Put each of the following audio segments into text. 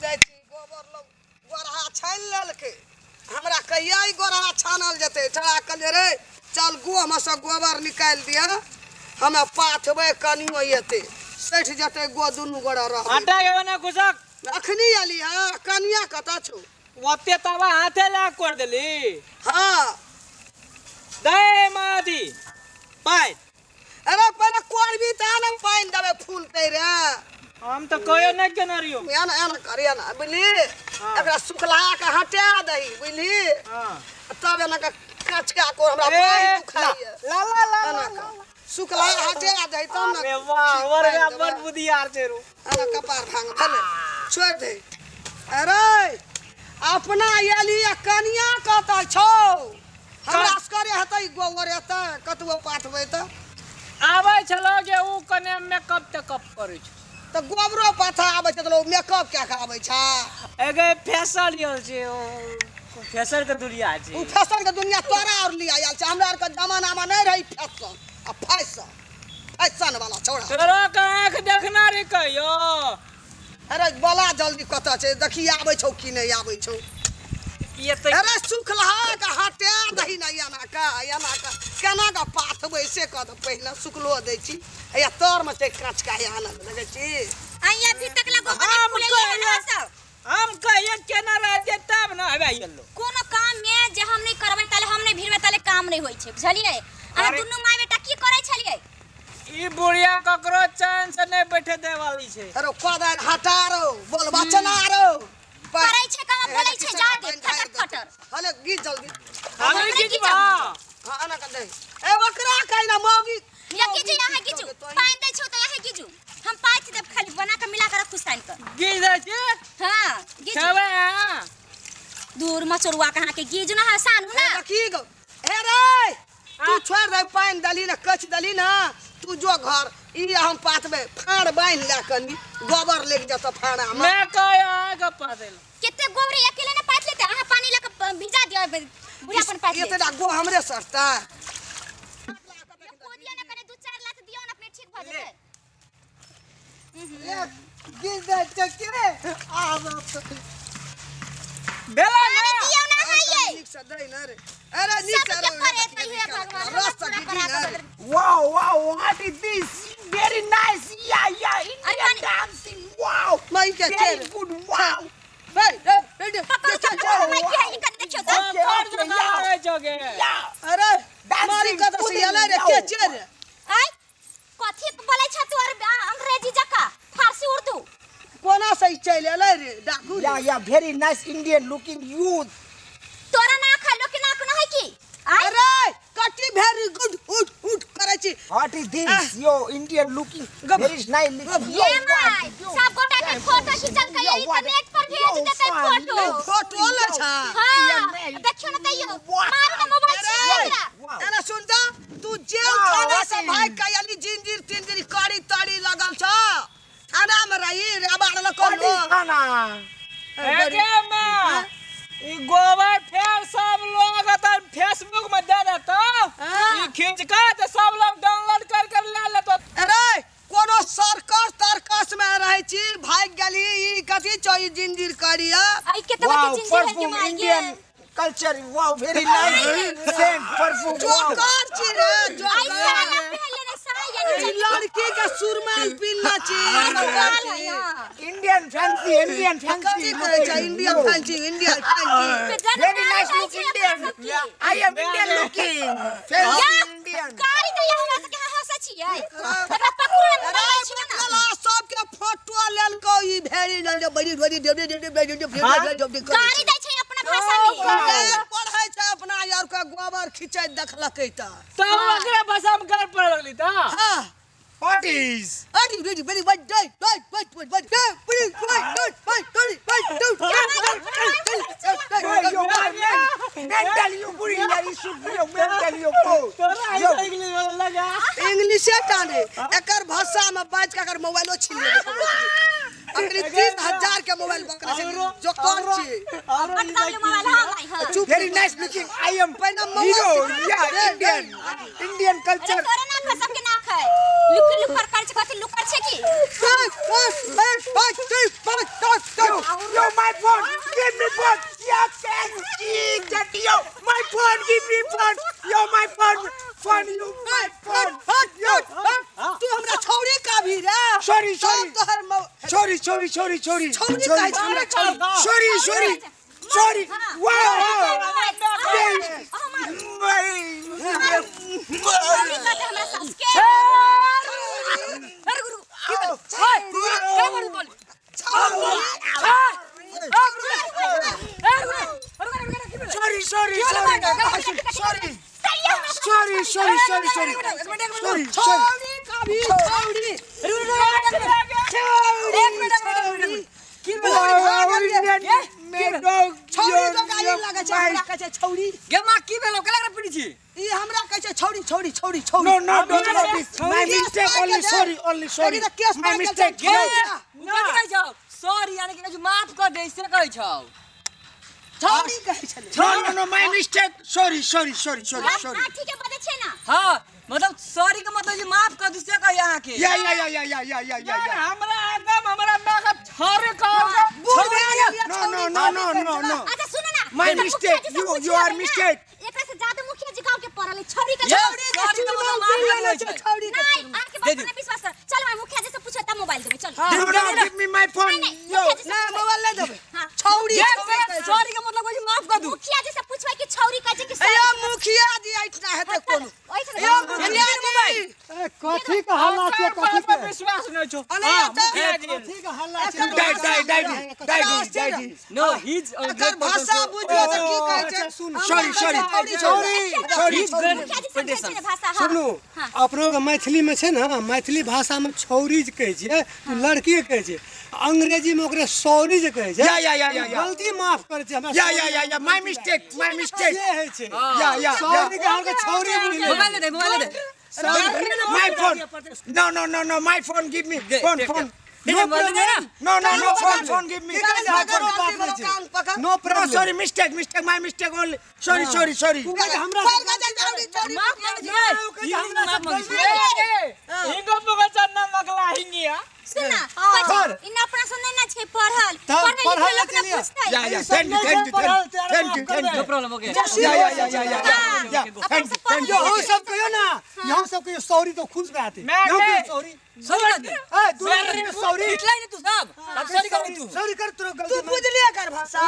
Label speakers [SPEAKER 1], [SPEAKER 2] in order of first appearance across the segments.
[SPEAKER 1] जाइ छी गोबर लग गोरहा छानि लेलकै हमरा कहिया ई गोरहा छानल जेतै ठड़ा कहलियै रे चल गोहमे सँ गोबर निकालि दिअ हमे पाथबै कनियो एतै सठि जेतै गो दुनू गोड़ा रहबै
[SPEAKER 2] आटा के बना कुशक
[SPEAKER 1] अखनी एली हँ कनिया कतऽ छौ
[SPEAKER 2] ओते तवा हाथे लगा कर देली
[SPEAKER 1] हँ
[SPEAKER 2] दे माथी पाइ
[SPEAKER 1] अरे पहिले कोरबी तऽ ने पानि देबै फूलतै रे
[SPEAKER 2] हम तऽ कहियो नहि केने रहियो
[SPEAKER 1] एना एना कर एना बुझली एकरा सुखला के हटा दही बुझली
[SPEAKER 2] हाँ
[SPEAKER 1] तब एना के कचका को हमरा
[SPEAKER 2] ए,
[SPEAKER 1] पानि दुखाइए
[SPEAKER 2] ला ला ला
[SPEAKER 1] एना के सुखला हटा दही तब ने
[SPEAKER 2] अरे वाह
[SPEAKER 1] पानि
[SPEAKER 2] बड़
[SPEAKER 1] देबै।
[SPEAKER 2] बड़ बुधियार छै रू
[SPEAKER 1] एना कपार भांग भेलै छोड़ि दे अरे अपना एली आ कनिया कतऽ छौ हमरा असगरे हेतै गोबर हेतै कतबो पाथबै तऽ
[SPEAKER 2] आबै छलो जे उ कने मेकअप तेकअप करै छै
[SPEAKER 1] तऽ गोबरो पाथा आबै छै तऽ लोक मेकअप कए कऽ आबै छै
[SPEAKER 2] एगे फैशन आयल छै ओ फैशन के दुनिया छै
[SPEAKER 1] ओ फैशन के दुनिया तोरा आओर लिया आयल छै हमरा आरके जमानामे नहि रहै फैशन आ फैशन फैशन वाला छौड़ा
[SPEAKER 2] तोरा के आँख देखना रे कहियो
[SPEAKER 1] अरे बोला जल्दी कतऽ छै देखी आबै छौ कि नहि आबै छौ
[SPEAKER 2] ये तऽ
[SPEAKER 1] अरे सुखलहा के हटा दही ने एना के एना के केना के पाथबै से कह दे पहिने सुखलो दै छी हैया तरमे छै काँचका आनन्द लगै छी
[SPEAKER 3] आई अभी तक ला गोबर नहीं
[SPEAKER 2] हम
[SPEAKER 3] फुलेलियै हन
[SPEAKER 2] कहियो
[SPEAKER 3] अहाँ सब
[SPEAKER 2] हम कहियो केना रह जे तब न हबे आइलो
[SPEAKER 3] कोनो काम में जे हम नहीं करबै ताले हम नहीं भिड़बै ताले काम नहीं होइ छै बुझलियै अहाँ
[SPEAKER 2] अरे-
[SPEAKER 3] दुनू माय बेटा की करै छलियै
[SPEAKER 2] ई बुढ़िया ककरो चैन से नहीं बैठे दे वाली छै
[SPEAKER 1] अरे कोदारि हटा रो बोल बचना रो
[SPEAKER 3] करै छै काम बोलै छै जा दे फटर फटर
[SPEAKER 1] हले गीत जल्दी
[SPEAKER 2] हमें
[SPEAKER 3] हमरा
[SPEAKER 2] गिजबा
[SPEAKER 1] हाँ एना कर दे ए बकरा कहीं ना मौगी
[SPEAKER 3] या गिजू यहाँ गिजू पानि दै छौ तऽ यहाँ गिजू हम पाथि देब खाली बना के मिला के रखू सानि के
[SPEAKER 2] गिज दै छी
[SPEAKER 3] हाँ गिजू
[SPEAKER 2] खेबै अहाँ
[SPEAKER 3] दूर मचोरुआ के अहाँके गिजू ना सानू ना
[SPEAKER 1] देखी गो ए रे तू छोड़ दे पानि दली ना कच दली ना तू जो घर ई हम पाथबै फाड़ बान्हि ले कनी गोबर लेके जतऽ फाड़ा में
[SPEAKER 2] मैं कहे अहाँ के पाथल
[SPEAKER 3] कते गोबर अकेले ना पाथि लेते अहाँ पानी लऽ के भिजा दिअ बुढ़िया अपन पाथि लेत
[SPEAKER 1] एतेटा गो हमरे सटता
[SPEAKER 3] को दिअ ना कने दू चार लात दियौ ना अपने ठीक भऽ जेतै
[SPEAKER 2] गिज दै छै के आब बेला
[SPEAKER 3] पानी
[SPEAKER 2] ना
[SPEAKER 3] दियौ ना हइये
[SPEAKER 1] नीक से दै ना रे अरे नीक से
[SPEAKER 3] सबके करे त हे भगवान
[SPEAKER 1] रस से
[SPEAKER 3] हमरा
[SPEAKER 1] गिजी
[SPEAKER 3] पूरा
[SPEAKER 1] ना
[SPEAKER 3] करा
[SPEAKER 1] रे
[SPEAKER 3] के
[SPEAKER 4] Wow, wow, what is this? Very nice. Yeah, yeah, Indian
[SPEAKER 3] pani-
[SPEAKER 4] dancing. Wow.
[SPEAKER 1] माई के
[SPEAKER 4] Very
[SPEAKER 1] चल
[SPEAKER 4] good. Wow.
[SPEAKER 1] रे रे रे
[SPEAKER 3] पकड़ू
[SPEAKER 1] चल
[SPEAKER 3] पकड़ू
[SPEAKER 1] चल
[SPEAKER 3] माइक है ई कने देखियौ तऽ
[SPEAKER 4] Okay,
[SPEAKER 2] कर
[SPEAKER 4] okay,
[SPEAKER 2] जो
[SPEAKER 4] yeah.
[SPEAKER 2] करै छौ गे
[SPEAKER 4] Yeah.
[SPEAKER 1] अरे
[SPEAKER 4] Dancing,
[SPEAKER 1] मारी कत से
[SPEAKER 4] putting,
[SPEAKER 1] एलै रे के
[SPEAKER 4] yo.
[SPEAKER 1] चल रे
[SPEAKER 3] आय कथी बोलै छ तू अरबी अंग्रेजी जका फारसी उर्दू
[SPEAKER 1] कोना से ई चलि एलै रे डाकू रे
[SPEAKER 4] Yeah, yeah, very nice Indian looking youth.
[SPEAKER 3] तोरा ना खा लोक के नाक न है की आय
[SPEAKER 1] अरे कटी भेरी गुड उठ उठ करै छी
[SPEAKER 4] What is this? Yo, Indian looking. Very nice looking. Yo,
[SPEAKER 3] ये my
[SPEAKER 4] what? Yo,
[SPEAKER 3] सब गोटा के फोटो खिंचल के
[SPEAKER 4] Yo, what?
[SPEAKER 3] Internet पर भेज
[SPEAKER 4] Yo,
[SPEAKER 3] देतै
[SPEAKER 4] fun.
[SPEAKER 3] Photo
[SPEAKER 4] Yo,
[SPEAKER 1] photo लै छ
[SPEAKER 3] हां देखियौ न तैयो
[SPEAKER 4] What?
[SPEAKER 3] मारू न मोबाइल छीन
[SPEAKER 1] अरे
[SPEAKER 3] एकरा
[SPEAKER 4] Wow.
[SPEAKER 1] एना सुन त तू जेल
[SPEAKER 4] Wow,
[SPEAKER 1] थाना
[SPEAKER 4] what
[SPEAKER 1] से
[SPEAKER 4] is-
[SPEAKER 1] भाग के अली जिंजीर तिंजीर कड़ी तड़ी लगल छ थाना में रही रे बाड़ ल
[SPEAKER 4] What
[SPEAKER 1] को
[SPEAKER 4] is Anna?
[SPEAKER 2] एगे माँ ई गोबर फेर सब लोग अपन फेसबुक में दे देतो ई खींच के तो सब लोग डाउनलोड कर कर ले लेतो
[SPEAKER 1] अरे कोनो सर्कस तर्कस में रहै छी भागि गेली ई कथी छौ ई जिंजीर कड़ी आ
[SPEAKER 3] आई के तब के
[SPEAKER 4] Wow,
[SPEAKER 3] जिंजीर है के
[SPEAKER 4] perfume,
[SPEAKER 3] मार के
[SPEAKER 4] Indian culture. Wow, very nice. Scent, perfume. Wow.
[SPEAKER 1] Joker छी रे
[SPEAKER 3] आई
[SPEAKER 1] जोकर
[SPEAKER 3] साला पहले ने सा
[SPEAKER 1] ई
[SPEAKER 3] यानी
[SPEAKER 1] लड़की के सुरमल पिन्ना छी
[SPEAKER 3] चल है हां
[SPEAKER 4] Indian fancy, Indian fancy.
[SPEAKER 1] कथी कहै छै Indian fancy Indian fancy
[SPEAKER 4] Very nice look Indian. I am Indian looking. Fancy Indian.
[SPEAKER 3] गाड़ी दैया हमरा सबके अहाँ हँसै छियै एकरा पकड़ू ने
[SPEAKER 1] अरे
[SPEAKER 3] मोबाइल छियै ना
[SPEAKER 1] बकला सबके फोटो लेलको ई भेड़ी लल बड़ी बड़ी देबड़ी देबड़ी बड़ी देबड़ी
[SPEAKER 3] गाड़ी दै छै अपना भाषा में
[SPEAKER 1] पढ़ै छै अपना यार के गोबर खिंचैत देखलकै तऽ
[SPEAKER 2] तब ओकरे भाषा में कर पड़े लगली ता
[SPEAKER 1] हाँ
[SPEAKER 4] What is?
[SPEAKER 1] अरे बड़ी बड़ी बड़ी डई डई बड़ी बड़ी बड़ी बड़ी बड़ी बड़ी बड़ी
[SPEAKER 4] Yo, yo, man, mental you put in you should be a mental you go.
[SPEAKER 2] तोरा
[SPEAKER 4] Yo,
[SPEAKER 2] ऐसा इंग्लिश बोले लगा
[SPEAKER 1] इंग्लिशे टाने एकर भाषा में बाज के अगर मोबाइलो छीन लेबै अखनी 3000 के मोबाइल बकरा छै जो कौन छी
[SPEAKER 2] और
[SPEAKER 3] अपन काम ले मोबाइल हाँ भाई हाँ
[SPEAKER 1] चुप
[SPEAKER 4] very nice looking. I am
[SPEAKER 1] पहिने
[SPEAKER 4] hero.
[SPEAKER 1] Mobile
[SPEAKER 4] Yeah, Indian. Indian
[SPEAKER 3] अरे
[SPEAKER 4] culture.
[SPEAKER 3] तोरा नाक है सबके नाक है लुक लुकर कर छै कथी लुकर छै की
[SPEAKER 4] Yo, yo, My phone, give me phone. Yeah, can yo, my phone, give me phone. Yo, my phone, phone, you, my phone. Yo,
[SPEAKER 1] तू हमरा छौड़ी का भी रे
[SPEAKER 4] Sorry, sorry.
[SPEAKER 1] सब तोहर
[SPEAKER 4] sorry, sorry, sorry, sorry.
[SPEAKER 1] छौड़ी कहै छै हमरा छौड़ी
[SPEAKER 4] Sorry, sorry, sorry. Wow, wow.
[SPEAKER 3] छौड़ी कहते हमरा सास के।
[SPEAKER 5] अरे गुरु, की भेल? ओए, के बोल बोल? अरे गुरु, अरे गुरु, अरे की भेल?
[SPEAKER 4] Sorry, sorry, sorry. Sorry. Sorry, sorry, sorry, sorry. Sorry, sorry.
[SPEAKER 1] छौड़ी का भी छौड़ी
[SPEAKER 5] एक मिनट, एक मिनट, एक मिनट। की भेल?
[SPEAKER 1] छौड़ी तो गाली लगै छै हमरा कहै छै छौड़ी।
[SPEAKER 5] गे माँ, की भेल? केला करा पीड़ी छी?
[SPEAKER 1] ई हमरा कहै छै छौड़ी छौड़ी छौड़ी छौड़ी।
[SPEAKER 4] No, no, don't stop it. My mistake, only sorry, only sorry.
[SPEAKER 1] लेकिन केस
[SPEAKER 4] My
[SPEAKER 1] मारि गेल
[SPEAKER 4] mistake.
[SPEAKER 1] छै।
[SPEAKER 4] No.
[SPEAKER 5] उ कथी कहै छौ? सॉरी, यानी कि कहै छौ, माफ कर दे, से कहै छौ।
[SPEAKER 1] छौड़ी कहै छलै।
[SPEAKER 4] No, no, no, my mistake. Sorry, sorry, sorry, sorry, sorry.
[SPEAKER 3] हाँ, ठीक है, बजै छै ना।
[SPEAKER 5] हाँ, मतलब सॉरी के मतलब जे माफ कर दू से कहै अहाँके।
[SPEAKER 4] Yeah, yeah, yeah, yeah, yeah, yeah, yeah, yeah, yeah.
[SPEAKER 2] हमरा एकदम हमरा माँ के छौड़ी कहल के
[SPEAKER 1] बूढ़ भए गेलियै,
[SPEAKER 4] No,
[SPEAKER 1] छौड़ी
[SPEAKER 4] no, no, no, no, no.
[SPEAKER 3] अच्छा सुन ना।
[SPEAKER 4] My
[SPEAKER 3] तऽ मुखिया
[SPEAKER 4] mistake.
[SPEAKER 3] जी से
[SPEAKER 4] You-
[SPEAKER 3] पूछि
[SPEAKER 4] you are
[SPEAKER 3] लेबै ना।
[SPEAKER 4] mistake.
[SPEAKER 3] एकरा से ज्यादा मुखिया जी गाँव के पड़ल है छौड़ी के।
[SPEAKER 5] Yes,
[SPEAKER 3] छौड़ी के
[SPEAKER 5] सॉरी के मतलब माफ कर दै छै।
[SPEAKER 1] छौड़ी के
[SPEAKER 3] नहीं, अहाँके बात
[SPEAKER 5] दे
[SPEAKER 3] पर
[SPEAKER 5] दियौ।
[SPEAKER 3] नहि विश्वास कर। चल माय, मुखिया जी से पूछो तब मोबाइल देबै, चल।
[SPEAKER 4] No, no, give me my phone.
[SPEAKER 3] नहीं, नहीं,
[SPEAKER 4] Yo.
[SPEAKER 3] मुखिया जी से
[SPEAKER 1] नहि
[SPEAKER 3] पूछबै।
[SPEAKER 1] मोबाइल नहि देबै।
[SPEAKER 3] हाँ।
[SPEAKER 1] छौड़ी
[SPEAKER 5] ये
[SPEAKER 1] छौड़ी कहै छै।
[SPEAKER 5] सॉरी के मतलब कहै छै माफ कर दू।
[SPEAKER 3] मुखिया जी से पूछबै कि छौड़ी कहै छै कि
[SPEAKER 1] ए
[SPEAKER 3] सॉरी।
[SPEAKER 1] मुखिया जी ऐठना हेतै कोनो।
[SPEAKER 3] ओहिठाम
[SPEAKER 1] ए मुखिया जी।
[SPEAKER 6] ए, कथी के हल्ला छै?
[SPEAKER 2] ओकर
[SPEAKER 6] कथी
[SPEAKER 2] बात पर
[SPEAKER 6] के
[SPEAKER 2] विश्वास नहीं छौ।
[SPEAKER 1] अरे तऽ
[SPEAKER 2] मुखिया जी
[SPEAKER 6] कथी के हल्ला छै?
[SPEAKER 4] Die, die, daddy, daddy, daddy.
[SPEAKER 5] No, he is a
[SPEAKER 1] acre
[SPEAKER 5] great person.
[SPEAKER 1] भाषा बुझियौ तऽ की कहै छै।
[SPEAKER 6] अच्छा, सुन।
[SPEAKER 1] हमरा
[SPEAKER 4] Sorry,
[SPEAKER 1] कहै
[SPEAKER 4] sorry.
[SPEAKER 1] छै छौड़ी, छौड़ी।
[SPEAKER 4] Sorry.
[SPEAKER 3] मुखिया जी समझै छै ने भाषा। हाँ।
[SPEAKER 6] सुनू,
[SPEAKER 3] हाँ।
[SPEAKER 6] अपनो के मैथिलीमे छै ने, मैथिली भाषामे छौरी जे कहै छियै ओ लड़की कहै छै, अंग्रेजीमे ओकरा सॉरी जे कहै छै।
[SPEAKER 4] Yeah, yeah, yeah, yeah, yeah.
[SPEAKER 6] गलती माफ करै छै हमरा।
[SPEAKER 4] Yeah, yeah, yeah, yeah. My mistake, my mistake.
[SPEAKER 6] से होइ छै।
[SPEAKER 4] Yeah, yeah, yeah.
[SPEAKER 6] Sorry के अहाँके छौरी बुझि लेबै।
[SPEAKER 5] मोबाइल दे दे, मोबाइल दे दे।
[SPEAKER 4] My phone. No, no, no, no. My phone. Give me phone, phone.
[SPEAKER 5] They they, mobile दे ना।
[SPEAKER 4] No, no, no. Phone, phone. Give me.
[SPEAKER 6] की कहै छै?
[SPEAKER 4] My
[SPEAKER 6] कोनो
[SPEAKER 4] phone.
[SPEAKER 6] बात नहि छै।
[SPEAKER 1] कान पकड़।
[SPEAKER 6] नो
[SPEAKER 4] No,
[SPEAKER 6] problem.
[SPEAKER 4] sorry, mistake, mistake. My mistake only. Sorry, sorry, sorry.
[SPEAKER 6] उ कहै छै हमरा
[SPEAKER 1] पर गजल छौड़ी छौड़ी।
[SPEAKER 5] माफ मांगै छै। ई माफ मांगै छै।
[SPEAKER 2] हिंगो मुगो चन्ना मगला हिंगिया।
[SPEAKER 3] सुन ना, कहै छै, इना अपना से नहि ना छै पढ़ल।
[SPEAKER 6] तऽ
[SPEAKER 3] पढ़ल
[SPEAKER 6] पढ़ल
[SPEAKER 3] लिखल लोक
[SPEAKER 6] के
[SPEAKER 3] ने
[SPEAKER 6] लिए।
[SPEAKER 3] पूछतै।
[SPEAKER 4] Yeah, yeah. Thank you, thank you, thank you, thank you.
[SPEAKER 5] No problem, okay.
[SPEAKER 4] Yeah, yeah, yeah, yeah, yeah, yeah. Thank you, thank you.
[SPEAKER 6] Yahoo सब कहियो ना, यहू सब कहियो सॉरी तो खुश भए जेतै।
[SPEAKER 2] मैं
[SPEAKER 6] यहू कहियो
[SPEAKER 2] के-
[SPEAKER 6] सॉरी।
[SPEAKER 5] सॉरी कर दे।
[SPEAKER 6] ए, दू मिनट सॉरी।
[SPEAKER 5] पिटलाई ने तू सब। अब सॉरी कर तू।
[SPEAKER 6] सॉरी कर, तोरो
[SPEAKER 1] तू
[SPEAKER 6] गलती मान।
[SPEAKER 1] बुझलियै एकर भाषा?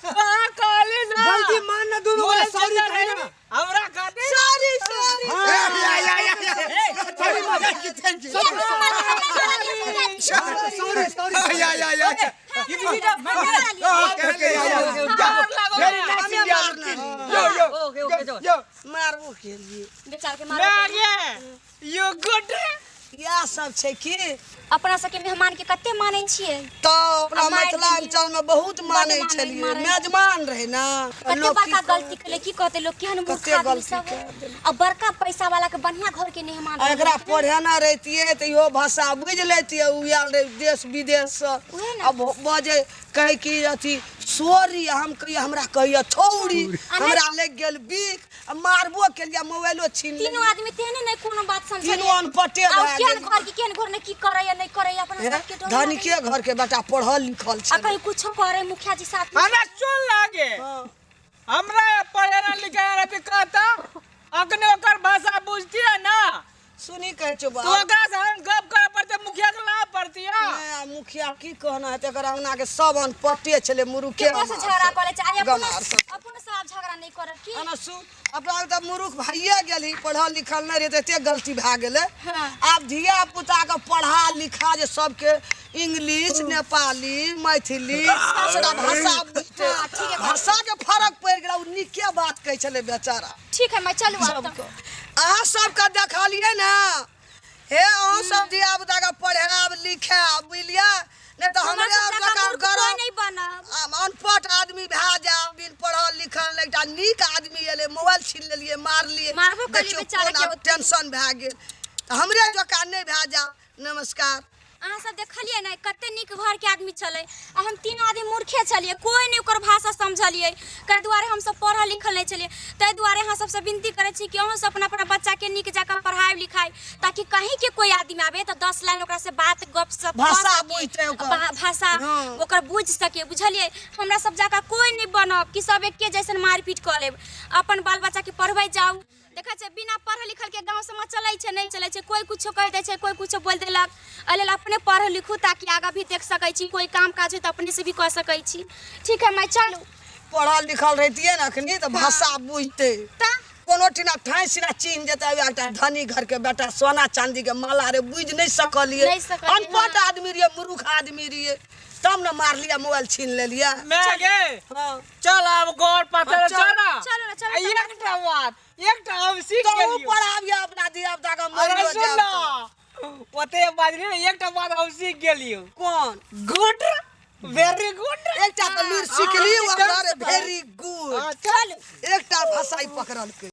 [SPEAKER 2] कहाँ कहली ना
[SPEAKER 6] गलती मान ना, दुनू गोरा सॉरी कहे ना।
[SPEAKER 2] हमरा खातिर
[SPEAKER 1] sorry sorry.
[SPEAKER 4] Yeah, yeah, yeah, yeah, yeah. Thank you, thank you.
[SPEAKER 6] Sorry sorry.
[SPEAKER 4] Yeah, yeah, yeah.
[SPEAKER 5] You beat up.
[SPEAKER 4] Okay, okay, yeah, yeah. Yeah. Very nice India. Yo, yo.
[SPEAKER 5] Okay, okay, जाओ।
[SPEAKER 4] Yo.
[SPEAKER 1] मारबो केलिए।
[SPEAKER 3] बेचार के
[SPEAKER 2] मैं
[SPEAKER 3] मारो।
[SPEAKER 2] आगे you good.
[SPEAKER 1] इएह सब छै की।
[SPEAKER 3] अपना सबके मेहमान के कते मानै छियै।
[SPEAKER 1] तऽ अपना
[SPEAKER 3] आ मारि
[SPEAKER 1] मिथिलांचल में बहुत मानै
[SPEAKER 3] मानै,
[SPEAKER 1] छलियै,
[SPEAKER 3] मानै।
[SPEAKER 1] मेजबान रहै ना।
[SPEAKER 3] कते
[SPEAKER 1] लोक की
[SPEAKER 3] बड़का गलती केलै, की कहतै लोक, केहन मूर्ख
[SPEAKER 1] कते
[SPEAKER 3] आदमी
[SPEAKER 1] गलती
[SPEAKER 3] सब।
[SPEAKER 1] कए
[SPEAKER 3] आ बड़का पैसा वाला के बढ़िया घर के मेहमान
[SPEAKER 1] आ एकरा पढ़ेने रहितियै तऽ इहो भाषा बुझि लैतियै। ओ आयल रहै देश विदेशसँ,
[SPEAKER 3] उएह ने।
[SPEAKER 1] आ बजै कहै कि अथी सोरी, हम कहियै हमरा कहैया छौड़ी। हमरा लागि गेल बिख आ मारबो केलियै, मोबाइलो छीन
[SPEAKER 3] तीनों
[SPEAKER 1] लेलियै।
[SPEAKER 3] आदमी तेहने नहि कोनो बात समझै।
[SPEAKER 1] तीनू अनपटे
[SPEAKER 3] आ
[SPEAKER 1] भए
[SPEAKER 3] केहन
[SPEAKER 1] गेल।
[SPEAKER 3] घर के केहन घर ने की करैया नहि करैया अपना
[SPEAKER 1] हे,
[SPEAKER 3] सबके डर
[SPEAKER 1] धनिके
[SPEAKER 3] लागैया।
[SPEAKER 1] घर के बेटा पढ़ल लिखल
[SPEAKER 3] आ
[SPEAKER 1] छै।
[SPEAKER 3] कहीं कुछो करे मुखिया जी साथ में।
[SPEAKER 2] हमरा सुन लागे, हमरा पढ़े ना लिखे रहती कहता अखने ओकर भाषा बुझती है ना।
[SPEAKER 1] सुनी कहै छौ
[SPEAKER 2] तो
[SPEAKER 1] बाप।
[SPEAKER 2] ओकरा से हम गप करे पड़ते, मुखिया के लाभ पड़ती है।
[SPEAKER 1] नहि, आ मुखिया की कहना हेतै, एकर अंगना के सब अनपटे छलै, मुरुखे।
[SPEAKER 3] केकरो से झगड़ा करे चाहे अपनो
[SPEAKER 1] गमार सब।
[SPEAKER 3] अपनो से आब झगड़ा नहि करब की।
[SPEAKER 1] अना सुन, अपना तऽ मुरुख भइए गेलही, पढ़ल लिखल नहि रहै तऽ एते गलती भए गेलै।
[SPEAKER 3] हाँ।
[SPEAKER 1] आब धिया पुताके पढ़ा लिखा जे सबके इंग्लिश नेपाली मैथिली सबटा भाषा बुझतै।
[SPEAKER 3] हाँ, ठीक है।
[SPEAKER 1] भाषाके फरक पड़ि गेलै। ओ नीके बात कहै छलै बेचारा।
[SPEAKER 3] ठीक है मैं चलू आब
[SPEAKER 1] सबके
[SPEAKER 3] तऽ।
[SPEAKER 1] अहाँ सबके देखलियै ने, हे अहूँ सब धिया पुताके पढ़ायब लिखायब, बुझलियै? नहि तऽ
[SPEAKER 3] हमरा
[SPEAKER 1] हमरे
[SPEAKER 3] सब
[SPEAKER 1] आर
[SPEAKER 3] जकाँ
[SPEAKER 1] जकाँ
[SPEAKER 3] मूर्ख कोइ
[SPEAKER 1] गरम
[SPEAKER 3] नहि बनब।
[SPEAKER 1] अनपढ़ आदमी भए जायब, बिन पढ़ल लिखल। नहि एकटा नीक आदमी एलै, मोबाइल छीन लेलियै, मारलियै।
[SPEAKER 3] मारबो केलियै
[SPEAKER 1] देखियौ
[SPEAKER 3] बेचारा
[SPEAKER 1] कोन
[SPEAKER 3] के।
[SPEAKER 1] आब टेंशन भए गेल। तऽ हमरे जकाँ नहि भए जायब। नमस्कार।
[SPEAKER 3] अहाँ सब देखलियै ने कते नीक घर के आदमी छलै आ हम तीनों आदमी मूर्खे छलियै, कोई नहि ओकर भाषा समझलियै, ताहि दुआरे हमसब पढ़ल लिखल नहि छलियै। ताहि दुआरे अहाँ सबसँ विनती करै छी कि अहूँ सब अपना अपना बच्चाके नीक जकाँ पढ़ाइ लिखाइ, ताकि कहीं के कोई आदमी आबे तऽ 10 लाइन ओकरा से बात गप सप कऽ
[SPEAKER 1] भाषा
[SPEAKER 3] सकी,
[SPEAKER 1] बुझतै ओकर।
[SPEAKER 3] भाषा
[SPEAKER 1] हँ।
[SPEAKER 3] ओकर बुझि सके, बुझलियै? हमरा सब जकाँ कोई नहि बनब कि सब एके जैसन मारपीट कऽ लेब। अपन बाल बच्चाके पढ़बै जाउ। देखै छै बिना पढ़ल लिखल के गाँव समाज चलै छै? नहि चलै छै। कोई कुछो कहि दै छै, कोई कुछो बोलि देलक। एहि लेल अपने पढ़ लिखू ताकि आगाँ भी देख सकै छी, कोई काम काज होइ तऽ अपने से भी कऽ सकै छी। ठीक है माय, चलू।
[SPEAKER 1] पढ़ल लिखल रहितियै ने अखनी तऽ भाषा बुझतै,
[SPEAKER 3] तऽ
[SPEAKER 1] कोनो ठिना ठाँइ सिना चिन्ह जेतै। एकटा धनी घर के बेटा, सोना चांदी के माला रे, बुझि नहि सकलियै।
[SPEAKER 3] नहि सकलियै,
[SPEAKER 1] अनपढ़
[SPEAKER 3] हँ।
[SPEAKER 1] आदमी रहियै, मूर्ख आदमी रहियै, तब ने मारलियै, मोबाइल छीन लेलियै।
[SPEAKER 2] मैं गे
[SPEAKER 1] हँ।
[SPEAKER 2] चल आब गोर पाथर।
[SPEAKER 1] हाँ, चल।
[SPEAKER 2] चल ना।
[SPEAKER 3] चलो ना, चलो।
[SPEAKER 2] आ, एकटा बात, एकटा हम सीख
[SPEAKER 1] तो ऊ
[SPEAKER 2] गेलियो।
[SPEAKER 1] पढ़ाबियै अपना धिया पुता के,
[SPEAKER 2] अरे
[SPEAKER 1] मरियो
[SPEAKER 2] सुन
[SPEAKER 1] जायब
[SPEAKER 2] ना,
[SPEAKER 1] तऽ।
[SPEAKER 2] ओते बाजली ने, एकटा बात हम सीख गेलियो।
[SPEAKER 1] कोन?
[SPEAKER 2] गुड, वेरी गुड।
[SPEAKER 1] एकटा तऽ लुरि सिखली
[SPEAKER 2] हाँ,
[SPEAKER 1] ओकर, वेरी गुड।
[SPEAKER 2] चल।
[SPEAKER 1] एकटा भाषा ई पकड़लकै।